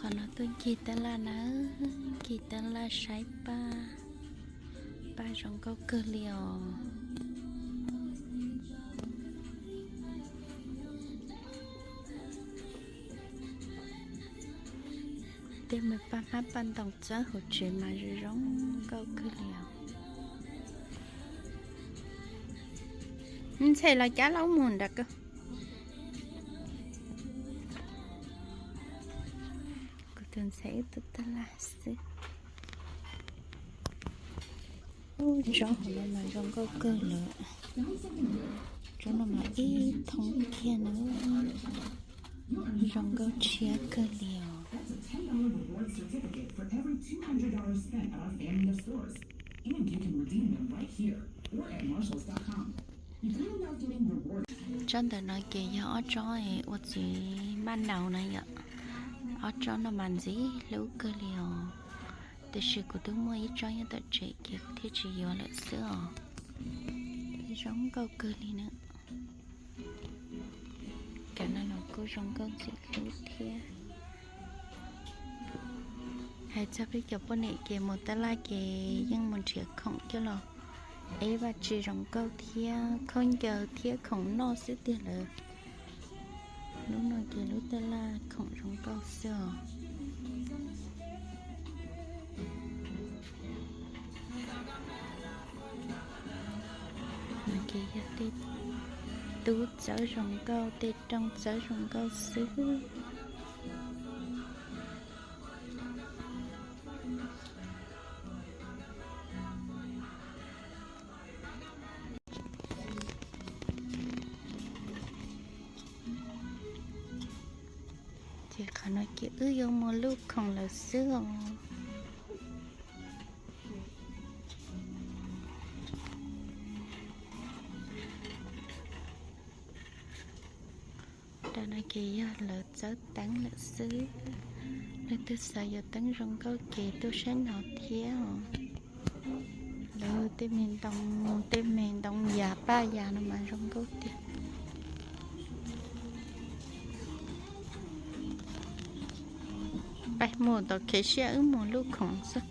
Qhov no tuaj ncig tab laj na, ncig tab laj saib paj, paj zoo nkauj kawg li os. Tej me paj hmab paj ntoo txawb hauv tsev mas zoo zoo nkauj kawg li os. Ntxhe los cab los mus nram ko. Kuv tus ntxhais wb tus tab laj xwb. Ub, tsob hauv no mas zoo nkauj kawg lawm. Tsob no mas ib thoob kiag na. Zoo nkauj tshiab kawg li os. Tsob ntawm no ces yog ob tsob ua txiv maj naus na yom. Ob tsob no mas ntxim hlub kawg li os. Tiam sis kuv twb muaj ib tsob nyob tom tsev ces kuv thiaj tsis yuav lawm xwb os. Zoo nkauj kawg li na. Cov no los kuj zoo nkauj ntxim hlub thiab. Hais txog peb cov poj niam ces mus tab laj ces yeej mus nrhiav khoom coj los eb vaj tse zoo nkauj thiab khaub ncaws thiab khoom noj xwb tiag lawm. Lub no ces lub tab laj khoom zoo nkauj xwb os. Ces yog tej tub txawb zoo nkauj, tej rooj txawb zoo nkauj xwb. Ces qhov no ces wb yuav mus luj khoom lawm xwb os. Ntawm no ces yog lawv txawb teeb lawm xwb. Leej twg xav yuav teeb zoo nkauj ces tuaj saib no thiab os. Lawv tej me ntoo, tej me ntoo yas paj yas no mas zoo nkauj tiag. Peb mus tom kev siab wb mus luj khoom xwb.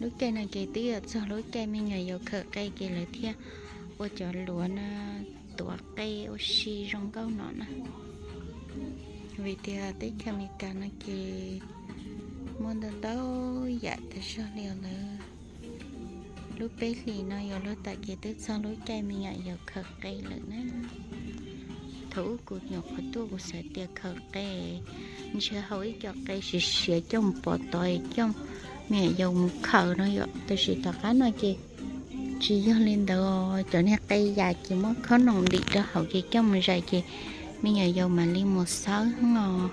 Lub caij no ces twb yuav txog lub caij me nyuam yaus khaws qe ces lawv thiaj ua cov luav no tuav qe ua si zoo nkauj no na. Vim tias teb chaws Amelikas no ces muaj ntau ntau yam tas zog li os lawm. Lub peb hlis no yuav luag tas ces twb txog lub caij me nyuam yaus khaws qe lawm na. Thaum ub kuv nyuam qhuav tuaj kuv xav tias khaws qe, ntshe haus ib co qe siav siav coj mus pov tod coj me nyuam yaus mus khaws no yom. Tab sis tom qab no ces tsis yog li ntawd, cov niag qe yas ces muab khob noom ntim rau hauv ces coj mus zais ces me nyuam yaus mam li mus xawb os.